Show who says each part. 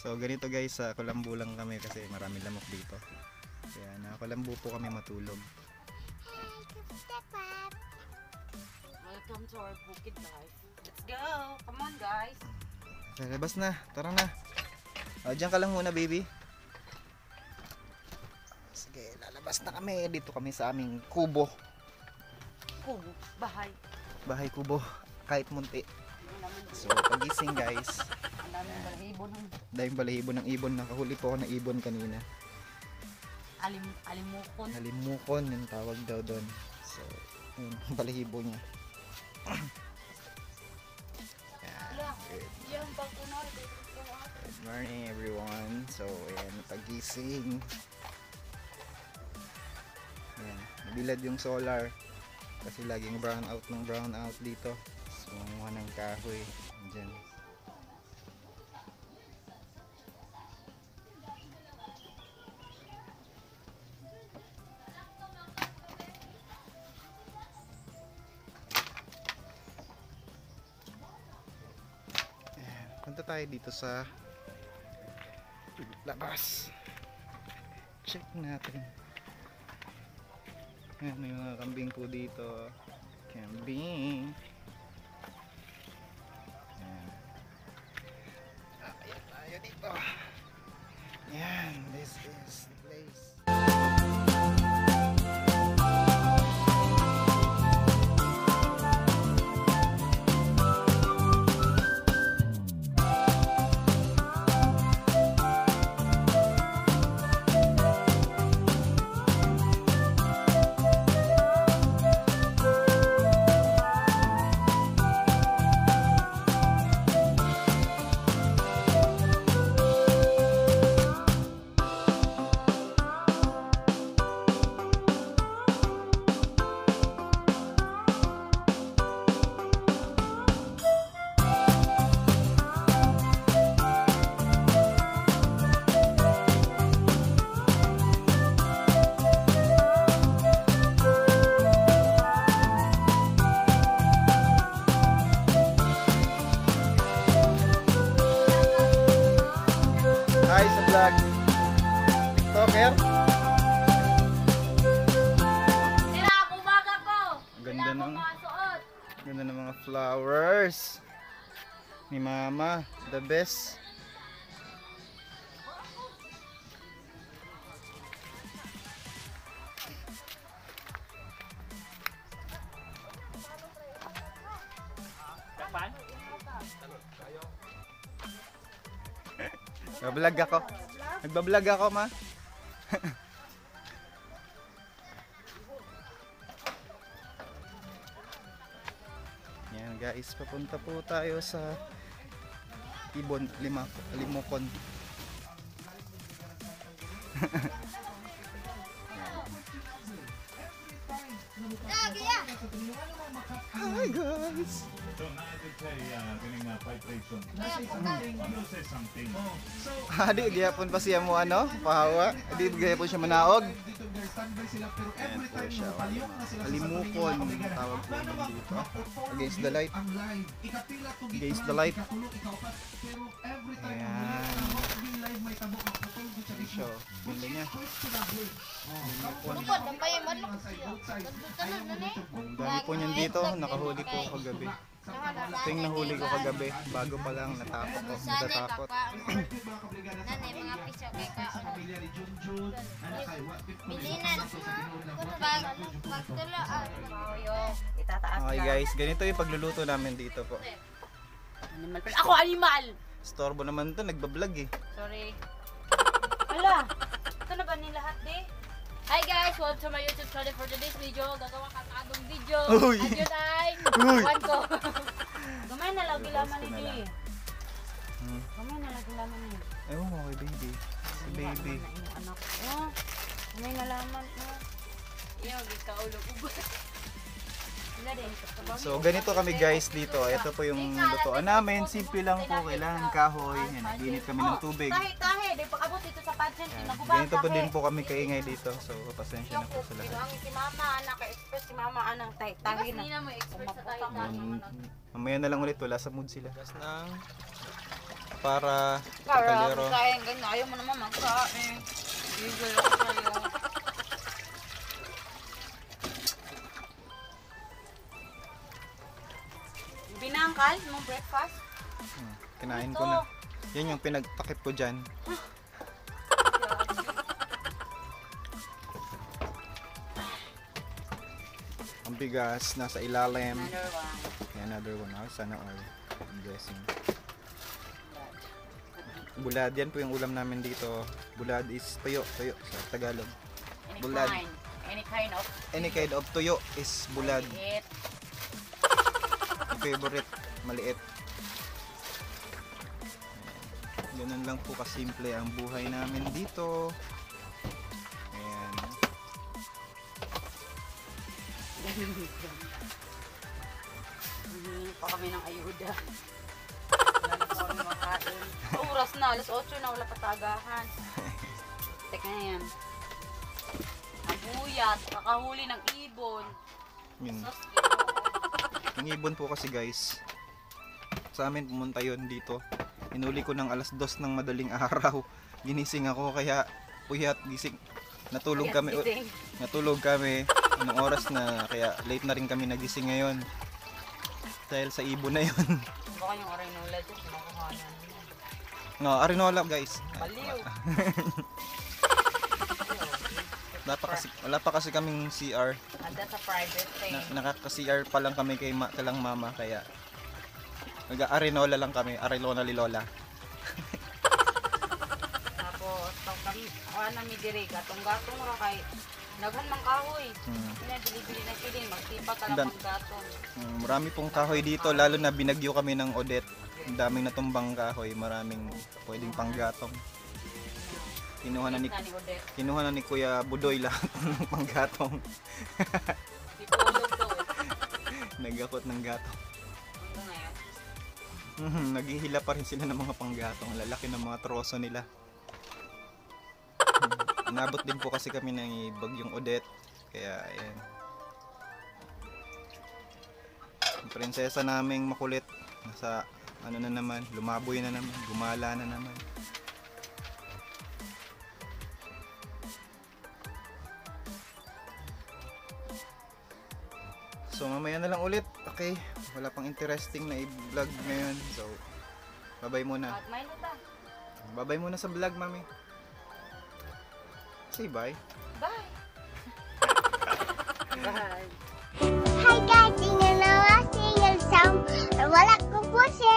Speaker 1: So ganito guys, sa kulambo lang kami kasi marami lamok dito. Kaya nakakulambo po kami matulog.
Speaker 2: Welcome to our bukid life. Let's go! Come on, guys!
Speaker 1: Lalabas na, tara na. O, diyan ka lang muna, baby. Sige, lalabas na kami. Dito kami sa aming kubo.
Speaker 2: Kubo, bahay.
Speaker 1: Bahay kubo, kahit munti. So, pagising guys.
Speaker 2: Ang daming balahibo ng
Speaker 1: Daming balahibo ng ibon. Nakahuli po ako ng ibon kanina.
Speaker 2: Alimukon.
Speaker 1: Alimukon yung tawag daw doon. So, yun, balahibo niya. Good morning everyone. So, ayan, pagising. Ayan, nabilad yung solar. Kasi laging brown out ng brown out dito. So, manguha ng kahoy. Diyan. Ayan, punta tayo dito sa labas. Check natin. Ayan, may mga kambing po dito. Kambing. Ayan. Ayan tayo dito. Ayan, this is the place. Hi sa vlog. TikToker.
Speaker 2: Sira, umaga ko!
Speaker 1: Ang ganda ng mga flowers ni Mama. The best. Nagbablog ako. Nagbablog ako, ma. Yan guys, papunta po tayo sa Ibon Limokon. Hi guys.
Speaker 3: So, vibration. Say something.
Speaker 1: Adi gyapon pa siya mo ano, pahawa. Adi gyapon siya manaog. Ayan po siya. Alimukon tawag po dito. Against the light. Against the light. Ayan. Ayan siya. Ganda niya. Ang dami po niyan dito. Nakahuli po kagabi. Ito yung nahuli ko kagabi. Bago pa lang natakot ko. Natatakot. Okay guys, ganito yung pagluluto namin dito po.
Speaker 2: Animal pala. Ako animal!
Speaker 1: Storbo naman to, nagbablog eh.
Speaker 2: Sorry. Hala, ito na ba ni lahat di?
Speaker 4: Hi guys! Welcome to my YouTube channel for today's video. Gagawa ka agong video.
Speaker 1: Uy!
Speaker 4: At yun ay
Speaker 1: Uy!
Speaker 4: one ko.
Speaker 2: Gamay na lang gilaman ni di. Gamay na lang gilaman ni.
Speaker 1: Ewan ko kay baby. Si baby.
Speaker 2: Anak. Oh, gamay na laman. Oh.
Speaker 4: Iyo, gikaulog ubos.
Speaker 1: So ganito kami guys dito. Ito po yung lutuan namin. Simple lang po. Kailangan kahoy. Yan, naginit kami ng tubig.
Speaker 2: Tahi, tahi. Di pag-abot dito sa pageant.
Speaker 1: Yan. Ganito po din po kami kaingay dito. So pasensya na po sa lahat.
Speaker 2: Kinuhangin si mama, anak. Ka-express si mama, anang tahi, tahi na.
Speaker 4: Hindi na mo expert sa tayo.
Speaker 1: Mamaya na lang ulit. Wala sa mood sila. Gas ng Para
Speaker 4: Para
Speaker 1: kaldero.
Speaker 4: magkain ganyan. Ayaw mo naman magkain. Gigil ako sa'yo. Binangkal mong breakfast?
Speaker 1: Kinain
Speaker 4: Ito.
Speaker 1: ko na. Yan yung pinagtakip ko dyan. Ang bigas nasa ilalim.
Speaker 4: Another one.
Speaker 1: Another one. Ah, sana all. Blessing. Bulad. Yan po yung ulam namin dito. Bulad is tuyo. Tuyo sa Tagalog.
Speaker 4: Any
Speaker 1: Bulad.
Speaker 4: kind. Any kind of
Speaker 1: Any kind of tuyo is bulad.
Speaker 4: maliit.
Speaker 1: Favorite. Maliit. Ganun lang po kasimple ang buhay namin dito. Ayan.
Speaker 4: Humingi pa kami ng ayuda. Wala na po kami makain. Oras na, alas 8 na, wala pa tagahan. Teka na yan. Nabuyat, kakahuli ng ibon.
Speaker 1: Yun.
Speaker 4: Sus, ginoo.
Speaker 1: Yung ibon po kasi guys, sa amin pumunta yon dito. Inuli ko ng alas 2 ng madaling araw. Ginising ako kaya puyat gising. Natulog
Speaker 4: Puyat
Speaker 1: kami.
Speaker 4: gising.
Speaker 1: Natulog kami. Anong oras na kaya late na rin kami nagising ngayon. Dahil sa ibon na yun.
Speaker 4: Baka yung arenola dyan, makuha na naman.
Speaker 1: No, arinola guys.
Speaker 4: Baliw.
Speaker 1: Wala pa kasi kaming CR.
Speaker 4: And that's a private thing.
Speaker 1: Nakaka-CR pa lang kami kay kalang mama kaya nag-arenola lang kami, arenola ni Lola.
Speaker 4: Tapos, pag kami, kuha na mi diri, gatong-gatong ra kay naghan man kahoy. Pinabili-bili na sila, magtipa ka lang maggatong.
Speaker 1: Marami pong kahoy dito, lalo na binagyo kami ng Odette. Ang daming natumbang kahoy, maraming pwedeng panggatong. Kinuha na ni
Speaker 4: Na ni Odette.
Speaker 1: kinuha na ni Kuya Budoy lahat ng panggatong.
Speaker 4: Itulog daw eh.
Speaker 1: Nagakot ng gatong.
Speaker 4: Hanggang ngayon.
Speaker 1: Naghihila pa rin sila ng mga panggatong. Lalaki ng mga troso nila. Inabot din po kasi kami ng bagyong Odette. Kaya, ayan. Yung prinsesa naming makulit. Nasa, ano na naman, lumaboy na naman, gumala na naman. So, mamaya na lang ulit. Okay, wala pang interesting na i-vlog ngayon. So, bye-bye muna.
Speaker 4: At may luta.
Speaker 1: Bye-bye muna sa vlog, mami. Say bye.
Speaker 4: Bye! Bye!
Speaker 5: Hi guys, sing a sound. Wala ko po siya.